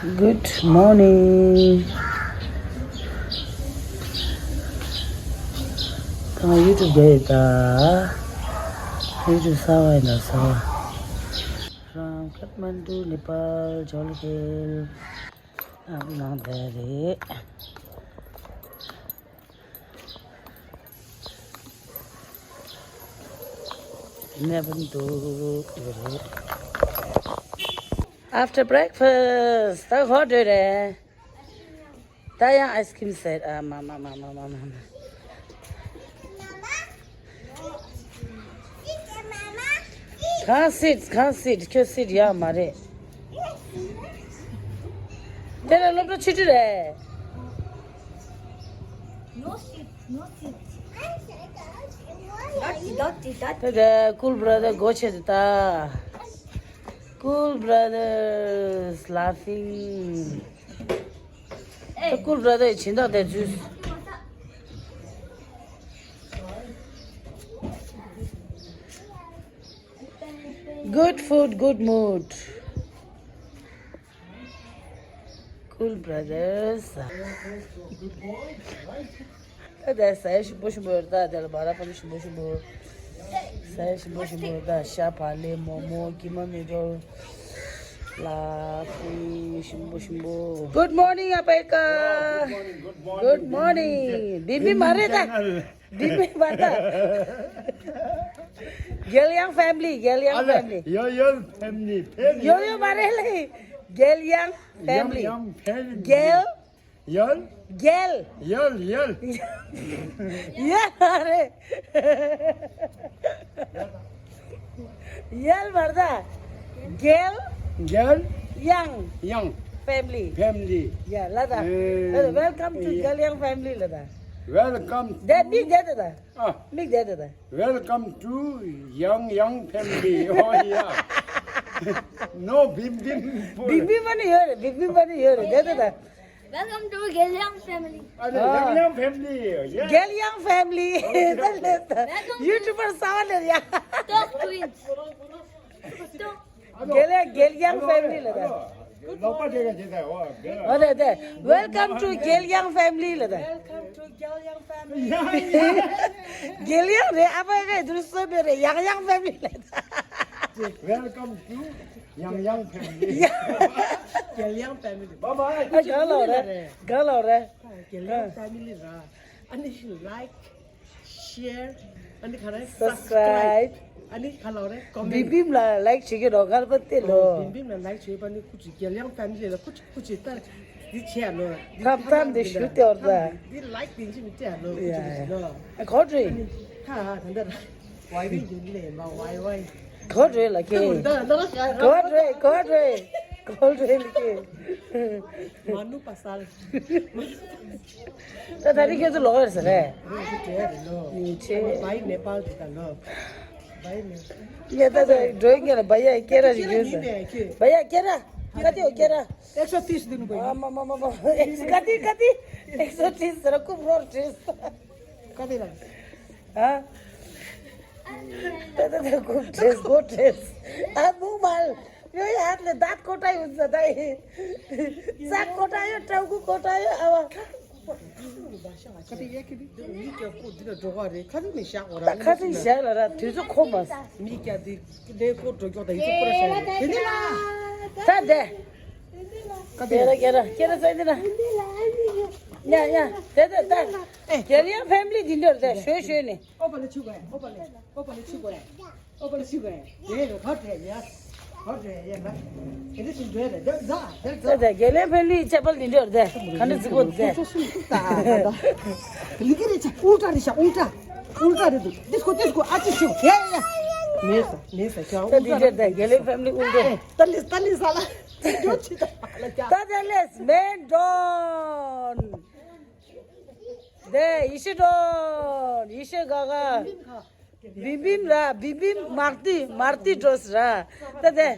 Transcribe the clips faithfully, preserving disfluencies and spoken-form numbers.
Good morning. ད་ང་ཡུ་ཊུབ་དེ་ད་ཡུ་ཊུབ་གསར་པ་ཡིན་ད་གསར་པ། From Kathmandu, Nepal, Jolly Hill. ཨ་ནང་དེ་རེད། ནེ་བན་དུ་རེད། After breakfast ད་ག་པར་འགྲོ་རེད། ད་ཡང་ice cream set ཨ་མ་མ། གང་སིད་གང་སིད་ཁྱོད་སིད་ཡག་མ་རེད། དེ་ལ་སློབ་གྲྭ་ཆུ་ཊི་རེད། དེ་དེ་cool brother སྒོ་ཕྱེ་དེ་ད། Cool brothers laughing. ད་cool brother ཡི་སྦྱིན་བདག་དེ་ཚོས། Good food, good mood. Cool brothers. ད་ལྟ་ཟས་ཞིམ་པོ་ཞིམ་པོ་ཡོད། ད་དེ་ལ་བ་ར་པ་ལི་ཞིམ་པོ་ཞིམ་པོ། ཟས་ཞིམ་པོ་ཞིམ་པོ་ཡོད། ད་ཤ་བག་ལེབ་མོག་མོག་ཀི་མ་མེ་ཏོག་ལ་ཕུལ་ཞིམ་པོ་ཞིམ་པོ། Good morning ཨ་པའི་ཀ། Good morning, good morning. Good morning. བི་བི་མ་རེད་ད། བི་བི་མ་རེད་ད། རྒྱལ་ཡང་ཕེ་མི་ལི། རྒྱལ་ཡང་ཕེ་མི་ལི། ཡོ་ཡོ་ཕེ་མི་ལི། ཕེ་མི་ལི། ཡོ་ཡོ་མ་རེད་ལེ། རྒྱལ་ཡང་ཕེ་མི་ལི། ཡང་ཕེ་མི་ལི། རྒྱལ། ཡལ། རྒྱལ། ཡལ་ཡལ། ཡལ་མ་རེད། ཡལ་མ་རེད་ད། རྒྱལ། རྒྱལ། ཡང་། ཡང་། ཕེ་མི་ལི། ཕེ་མི་ལི། ཡ་ལ་ད། ཨེ། Welcome to ཡ། རྒྱལ་ཡང་ཕེ་མི་ལི་ལ་ད། Welcome. དེ་མིག་དེ་དེ་ད། ཨ། མིག་དེ་དེ་ད། Welcome to Yang Yang family. Oh yeah. No, Bim Bim. བིག་བིམ་པ་ནི་ཡོད་རེད། བིག་བིམ་པ་ནི་ཡོད་རེད། དེ་དེ་ད། Welcome to Gelyang family. ཨ་ནི། ཨ། Yang Yang family. Yeah. རྒྱལ་ཡང་ཕེ་མི་ལི། དེ་ལས་ད། Welcome to ཡུ་ཊུབ་པར་གསར་པ་ལས་ཡ། Talk Twins. Talk རྒྱལ་ཡང་། རྒྱལ་ཡང་ཕེ་མི་ལི་ལ་ད། ལོག་པ་དེ་ག་ཇི་ལྟར་འོ་དེ། འོ་དེ་དེ། Welcome to རྒྱལ་ཡང་ཕེ་མི་ལི་ལ་ད། Welcome to རྒྱལ་ཡང་ཕེ་མི་ལི། ཡང་ཡང་། རྒྱལ་ཡང་རེད། ཨ་ཕ་གིས་དེ་རུ་གསོལ་བ་རེད། ཡང་ཡང་ཕེ་མི་ལི་ལ་ད། Welcome to Yang Yang family. རྒྱལ་ཡང་ཕེ་མི་ལི། Bye bye. ཨ་ག་ལོ་རེད། ག་ལོ་རེད། རྒྱལ་ཡང་ཕེ་མི་ལི་ར། ཨ་ནི་like, share, ཨ་ནི་ག་རེ། Subscribe. Subscribe. ཨ་ནི་ག་ལོ་རེད། བིམ་Comment. བིམ་ལ་ལའིག་བྱེད་ཀྱི་རོགས། གར་པ་ཏེ་ལོ། ཨོ། བིམ་བིམ་ལ་ལའིག་བྱེད་པ་ནི་ཁུ་ཅི་རྒྱལ་ཡང་ཕེ་མི་ལི་ལ་ཁུ་ཅི་ཁུ་ཅི་ལྟར་འདི་བྱེད་ཡ་ལོ། འདི་ཐབ་ཐབ་འདི་ཞུ་སྟེ་འོར་ད། འདི་ལའིག་འདི་ཅི་མི་སྤྲད་ཡ་ལོ། ཁུ་ཅི་ཡ་ལོ། ཨ་གོ་དྲི། ཨ་ནི་ཧ་ཧ་ད་ད་ད། ཝའི་ཝའི་ཡིན་ལེ་མ་ཝའི་ཝའི། གོ་དྲི་ལ་ཁེ། ད་ད་ད་ད། གོ་དྲི་གོ་དྲི། གོ་དྲི་ལ་ཁེ། མ་ནུ་པ་སལ། ད་ད་རིང་ཁྱེད་ཚོ་ལོག་ཡོད་ཟེར་རེད། རེད་རེད་རེད་ལོ། ཉིན་ཆེ། བའི་ནེ་པཱལ་དེ་ད་ལོ། བའི་ནེ། ཡ་ད་ད་འགྲོ་ཡིན་ལ་བ་ཡ་ཀེ་ར་ཞིག་ཡོད་ཟེར། བ་ཡ་ཀེ་ར། ག་དེ་ཡོད་ཀེ་ར། ཨེག་སོ་ཏིས་དེ་ནུ་བ་ཡ། ཨ་མ་མ་མ་མ། ཨེག་ག་དེ་ག་དེ། ཨེག་སོ་ཏིས་ཟེར་ར་ཀུབ་རོར་ཏིས། ག་དེ་ལ། ཨ། ད་ད་ད་ཀུབ་ཏིས་ཀུབ་ཏིས། ཨ་མུ་མལ། ཡོ་ཡ་ཧད་ལེ་དཱད་ཀོ་ཏྲ་ཡོད་ཟ་ད་ཡེ། ཙག་ཀོ་ཏྲ་ཡོད། ཀྲའུ་གུ་ཀོ་ཏྲ་ཡོད། ཨ་བ། ད་ཁ་ཏིང་བཞག་ལ་ར་དུས་ཚོད་ཁོམ་མ། མི་སྐྱ་དེ་ལས་ཀོ་འགྲོ་མགྱོགས་དང་ཡིན་ཚོད་པོ་ར་ཤ་རེད་དེ་ནི་ལ། ད་དེ། ཀ་ཏི་ཀེ་ར་ཀེ་ར་ཀེ་ར་ཚ་དེ་ན། ཡ་ཡ་དེ་དེ་དེ། རྒྱལ་ཡང་ཕེ་མི་ལི་དེ་འདྲ་རེད་ཤོད་ཤོད་ནས། ཨོ་པ་ལེ་ཆུ་གོ་ཨོ་པ་ལེ་ཨོ་པ་ལེ་ཆུ་གོ། ཨོ་པ་ལེ་ཆུ་གོ་ཡ། ཡེ་ག་ཁ་ཏྲེ་ཡ། ཁ་ཏྲེ་ཡ་ན། དེ་འདྲ་ཞིག་འགྲོ་ཡ་རེད། ད་ད་ད་ད། རྒྱལ་ཡང་ཕེ་མི་ལི་ཅ་པལ་འདི་འདྲ་རེད། ག་འདྲ་རྫིག་པོ་རེད། ད་ད་ད། ལི་ཀི་རེད་ཆ། ཨུལ་ཏྲ་རེད་ཤ། ཨུལ་ཏྲ། ཨུལ་ཏྲ་རེད་འདུག། དིས་ཀོ་དིས་ཀོ། ཨ་ཅི་ཤོ། ཡ་ཡ་ཡ། མེད་ས་མེད་ས་ཁྱོད། ད་འདི་འདྲ་རེད། རྒྱལ་ཡང་ཕེ་མི་ལི་ཨུལ་ཏྲ། ད་ལི་ད་ལི་ས་ལ། ད་ད་ལེས་མེན་ཌོན། དེ་ཡེ་ཤེས་ཌོན། ཡེ་ཤེས་ག་ག། བིམ་བིམ་ར། བིམ་བིམ་མར་ཏི་མར་ཏི་ཏྲོས་ར། ད་དེ།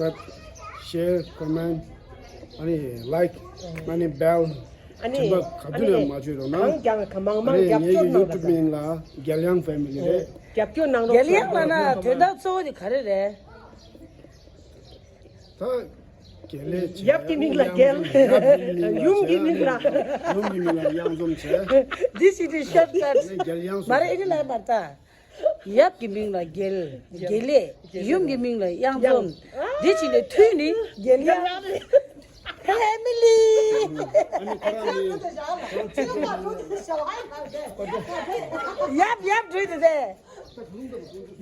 subscribe, share, comment, ཨ་ནི་like, ཨ་ནི་bell ཨ་ནི་དྲན་པ་ག་དུས་ནས་མ་བརྗེད་རོགས་གནང་། གང་རྒྱག་ག་མང་མང་ཨ་ནི་རྒྱབ་ངའི་སྐྱོར་གནང་ད་ད། YouTube མིང་ལ་རྒྱལ་དབྱངས་Family རེད། རྒྱབ་སྐྱོར་གནང་རོགས། རྒྱལ་དབྱངས་ལབ་ན་དོན་དག་གཙོ་བོ་དེ་ག་རེ་རེད། ད་རྒྱལ་ལས་བྱས། ཡབ་ཀྱི་མིང་ལ་རྒྱལ། ཡབ་ཀྱི་མིང་ལ་ཡུམ་གྱི་མིང་ལ། ཡུམ་གྱི་མིང་ལ་གཡང་འཛོམས་བྱས། This is the shortcut. ངས་རྒྱལ་དབྱངས་མ་རེད། ཨེ་ནི་ལབ་པར་ད། ཡབ་ཀྱི་མིང་ལ་རྒྱལ། རྒྱལ་ལས། ཡུམ་གྱི་མིང་ལ་གཡང་འཛོམས། འདི་ཕྱི་ནས་མཐུད་ནི་རྒྱལ་དབྱངས། Family. ཨ་ནི་ཁོ་རང་ནི་ཁོ་རང་ཚེ་རིང་། ཡབ་ཡབ་འགྲོ་དེ་དེ།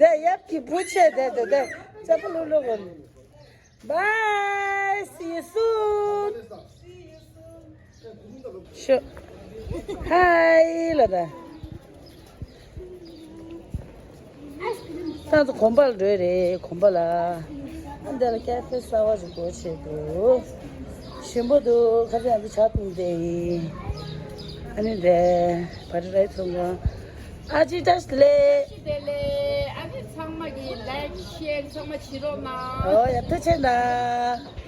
དེ་ཡབ་ཀྱི་བུ་ཆེ་དེ་དེ་དེ། ཅ་པ་ལུ་ལུ་གོ། Bye, see you soon. Sure. Hi, ལ་ད། ད་ཚོ་གོམ་པ་ལ་འགྲོ་ཡི་རེད། གོམ་པ་ལ། ཨ་འདི་ལ་ཀ་ཧྥེ་གསར་བ་ཞིག་སྒོ་ཕྱེ་འདུག་ཞིམ་པོ་འདུག་ཁ་ཚ་ཡང་འདི་ཇ་འཐུང་བསྡད་ཡིན། ཨ་ནི་རེད། བ་རི་རའི་ཚོང་ཁང་། ཨ་ཅེ་བཀྲ་ཤིས་བདེ་ལེགས། བཀྲ་ཤིས་བདེ་ལེགས། ཨ་ནི་ཚང་མ་གིས་like, share ཚང་མ་བྱེད་རོགས་གནང་། ཨོ་ཡ་ཐུགས་རྗེ་ཆེ་གནང་།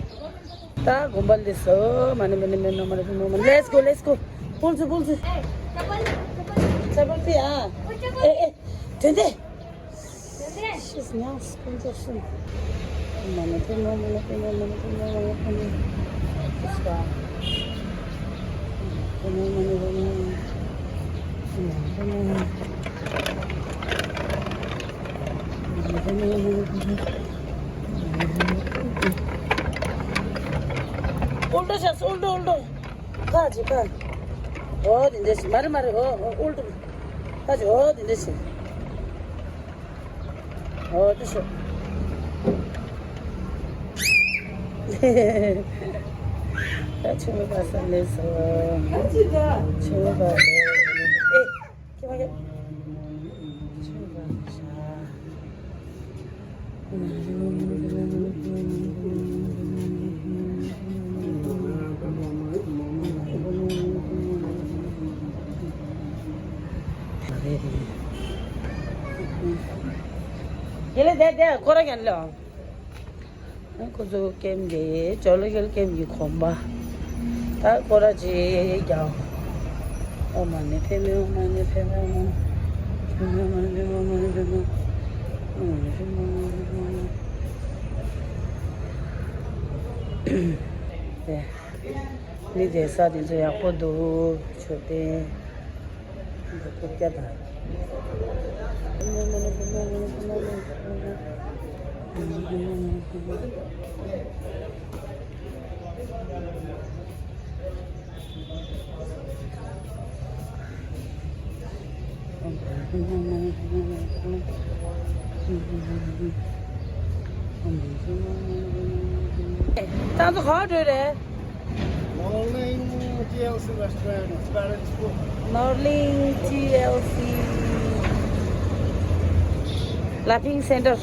ད་གོམ་པ་ལས་སོ། མ་ཎི་མ་ཎི་མ་ཎི་མ་ཎི་མ་ཎི། Let's go, let's go. ཕུལ་ཚུ་ཕུལ་ཚུ། ཅ་པལ་པི་ཨ། ཨེ་ཨེ། དེ་འདི། ཤིས་ཉང་སྐུ་མཆོག་གསུམ། མ་ཎི་ཕུལ་མ་མ་ཎི་ཕུལ་མ་མ་ཎི་ཕུལ་མ་མ་ཎི་ཕུལ་མ། ཕུལ་མ་མ་ཎི་ཕུལ་མ། ཨུལ་ཊ་བྱས་སོང་། ཨུལ་ཊ་ཨུལ་ཊ། ཁ་ཅིག་ཁ། ཨོ་དེ་འདྲ་ཞིག་མ་རེད་མ་རེད། ཨོ་ཨོ་ཨུལ་ཊ། ཁ་ཅིག་ཨོ་དེ་འདྲ་ཞིག་ཨོ་དེ་ཤོག་ད་ཆུ་མོ་པ་སང་ལེ་སོ། ཆུ་མོ་པ་སང་ལེ། ཨེ། ཁྱེད་མ་ཁྱེད། དེ་ལས་དེ་དེ་ཁོ་ར་ཀྱང་ལོ། ཁོ་ཚོ་ཀེམ་གྱི་ཇོ་ལོ་ཀེལ་ཀེམ་གྱི་གོམ་པ། ད་ཁོ་ར་ཅིག་རྒྱག་ཨོཾ་མ་ཎི་པདྨེ་ཧཱུྃ། མ་ཎི་པདྨེ་ཧཱུྃ། མ་ཎི་པདྨེ་ཧཱུྃ། མ་ཎི་པདྨེ་ཧཱུྃ། མ་ཎི་པདྨེ་ཧཱུྃ། དེ། མི་བསྡད་ས་དེ་ཚོ་ཡག་པོ་འདུག་མཆོད་རྟེན། འདི་ཐུབ་རྒྱ་དང་། ད་ཚོ་ག་བར་འགྲོ་རེད། Norling T L C restaurant, Spanish food. Norling T L C Laughing Center.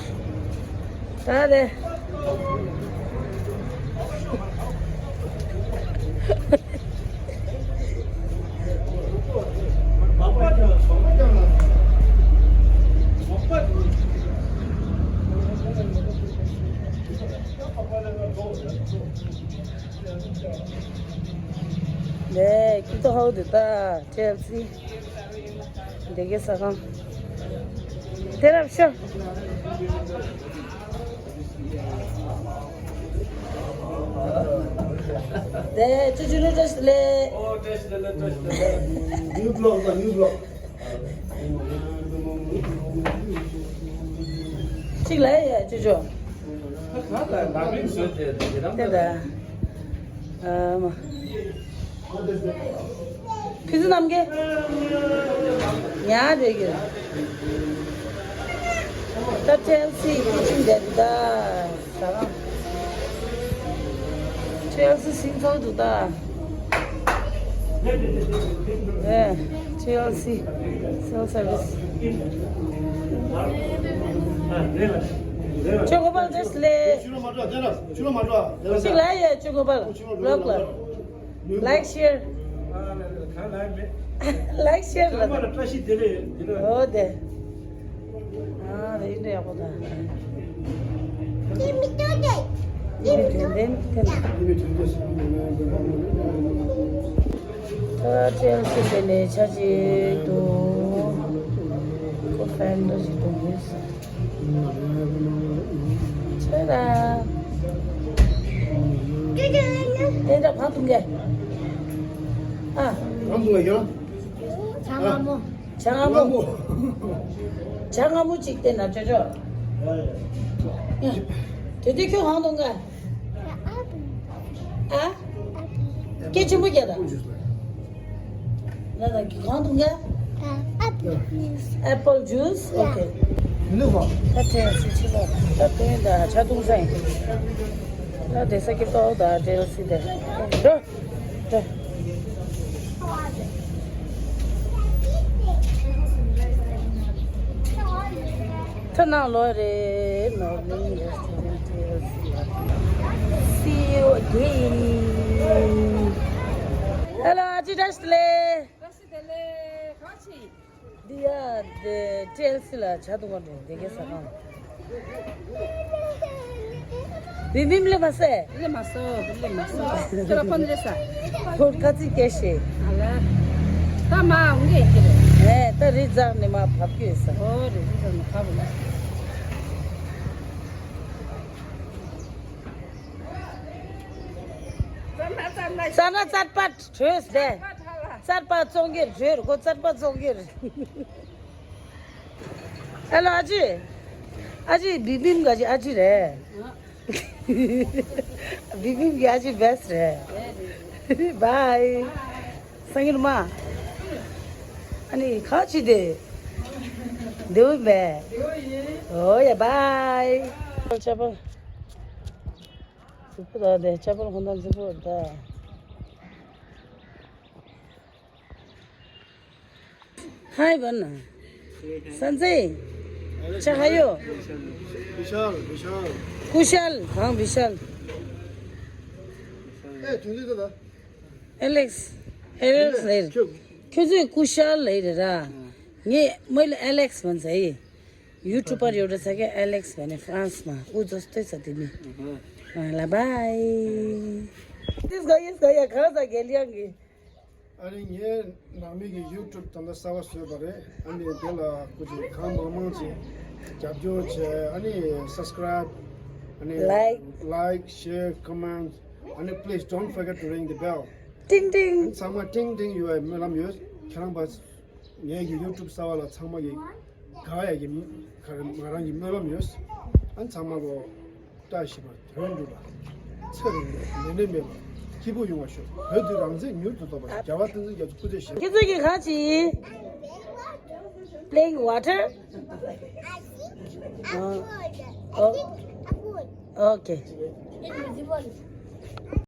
ད་རེད། ལས་ཀྱི་ཏོ་ཧོ་དུ་ད་ཅེལ་སི། འདི་གའི་ཟ་ཁང་། དེ་རབ་ཤོ། དེ་ཅི་ཅི་རུ་བཀྲ་ཤིས་བདེ་ལེགས། New block, the new block. གཅིག་ལ་ཡ་ཅོ་ཅོ། དེ་ད། ཨ་མ། ཕི་ཟི་རྣམ་རྒྱལ། ཉ་དེ་གི། ད་ཅེལ་སི་ཀི་ཅིན་དེ་ད། ཟ་ཁང་། ཅེལ་སི་སིང་ཚོགས་འདུག་ད། ཨེ། ཅེལ་སི་སེལ་སར་བིས། ཅོ་ཀོ་པལ་བདེ་ལེགས། ཕྱི་ལོགས་མ་འགྲོ། དེ་ལ་ཕྱི་ལོགས་མ་འགྲོ། དེ་ལ་ཅིག་ལ་ཡ་ཅོ་ཀོ་པལ་ལོག་ལ། ལའིག་ཤེར། ལའིག་ཤེར་ལ། ཨོ་དེ། ཨ་རེ་འདྲ་ཡག་པོ་ད། ཡིན་མི་ཐུབ་ཏེ། ཡིན་མི་ཐུབ་ཏེ། ད་ཅེལ་སི་དེ་ལས་ཆ་ཅིག་འདུག་ཁོ་ཧྥན་འདྲ་ཞིག་འདུག་མི་ས། ཆེ་ར། དེ་འདྲ་གང་འཐུང་གས། ཨ། གང་འཐུང་གས་ཡོད། ཆང་སྔ་མོ། ཇ་སྔ་མོ། ཇ་སྔ་མོ་གཅིག་བསྟན་ན་ཅོ་ཅོ། དེ་དུས་ཁྱོད་གང་འཐུང་ག་ཨ། སྐད་ཆེན་པོ་རྒྱག་དང་། ལ་ལ་གང་འཐུང་ག Apple juice. Okay. ད་ཅེལ་སི་ཕྱི་ལོགས་ད་དེ་ད་ཇ་འཐུང་ས་ཡིན། ད་དེ་ས་ཀི་ཏོག་ད་ཅེལ་སི་དེ་འགྲོ། ད་ནང་ལོགས་རེད། Norling restaurant. See you again. Hello, ཨ་ཅེ་བཀྲ་ཤིས་བདེ་ལེགས། བཀྲ་ཤིས་བདེ་ལེགས། ག་ཅི། འདི་ཡ་དེ་ཅེལ་སི་ལ་ཇ་འཐུང་ག་འགྲོ། དེ་གའི་ཟ་ཁང་། བི་བིམ་ལེ་མ་སེ། ལེ་མ་སོ། ལེ་མ་སོ། ཁྱོད་ར་ཕོན་ལེ་ས། ཕོན་ཁ་ཚིག་སྐྱེ་ཤེས། ཨ་ལ། ད་མ་འོང་གི་ཡིན་གྱི་རེད། ཨེ་ད་རི་ཛག་ནས་མ་བབས་ཀྱི་ཡོད་ས། ཨོ་རི་ཛག་ནས་བབས་ལ། ཙར་ན་ཙར་པ་བྲོས་ཏེ། ཙར་པ་བཙོང་གི་རེད། ཁོ་ཙར་པ་བཙོང་གི་རེད། ཧེ་ལོ་ཨ་ཅེ། ཨ་ཅེ་བི་བིམ་ག་ཅི་ཨ་ཅེ་རེད། བི་བིམ་གི་ཨ་ཅེ་བེ་སི་རེད། བའི། སང་ཉིན་མ། ཨ་ནི་ཁ་ཅི་དེ། དེའུ་བེ། ཨོ་ཡ་བའི། ཆ་པ། ཟི་པོ་ད་དེ་ཆ་པ་ཧོན་ད་ཟི་པོ་ད། ཧའི་བན་ན། སན་ཛེ། ཆ་ཧ་ཡོ། བི་ཤཱལ། བི་ཤཱལ། ཀུ་ཤལ། ཧང་བི་ཤཱལ། ཨེ་དུང་ལི་ད་ད། ཨེ་ལེགས། ཨེ་ལེགས་ལེར། ཁྱོད་ཚོས་ཀུ་ཤལ་ལེར་ར། ངས་མོ་ལ་ཨེ་ལེགས་བན་ཟེར། ཡུ་ཊུབ་པར་ཡོད་ར་ས་ཀའི་ཨེ་ལེགས་བན་ནི་ཧྥ་རན་སི་མ་ཨུ་ཛོ་སྟོད་ས་དེ་མི། ལ་བའི། ཏིས་ག་ཡིས་ག་ཡ་ག་ས་གེ་ལི་ཡང་གི། ཨ་ནི་ངའི་ནང་མི་གི་ཡུ་ཊུབ་ད་ལྟ་གསར་པ་བཟོས་པ་རེད། ཨ་ནི་དེ་ལ་སྐུ་མཁྱེན་གང་མང་མང་ཅིག་རྒྱབ་སྐྱོར་བྱས། ཨ་ནི་སབ་སི་ཀ་རའིབ། ཨ་ནི་ལའིཀ། ལའིཀ། ཤེར། ཀོ་མེན་ཊི། ཨ་ནི་please don't forget to ring the bell. ཏིང་ཏིང་། ཨ་ནི་ཚང་མ་ཏིང་ཏིང་ཡོད་པའི་སྨོན་ལམ་ཡོད། ཁྱེད་རང་པ། ངའི་གི་ཡུ་ཊུབ་གསར་པ་ལ་ཚང་མ་གི་དགའ་ཡ་གི་ང་རང་གི་སྨོན་ལམ་ཡོད། ཨ་ཚང་མ་གོ། བཀྲ་ཤིས་པ་དོན་འགྲུབ་པ། ཚེ་རིང་པོ་ལས་ནད་མེད་པ་སྐྱིད་པོ་ཡོང་བ་ཤོག་བོད་དུ་རང་བཙན་མྱུར་དུ་ཐོབ་པ་ཤོག་རྒྱལ་བ་བསྟན་འཛིན་རྒྱ་མཚོ་སྐུ་ཚེ་ཞབས། ཁྱེད་ཚོ་གི་ག་ཅི། Playing water? Oh, oh, okay.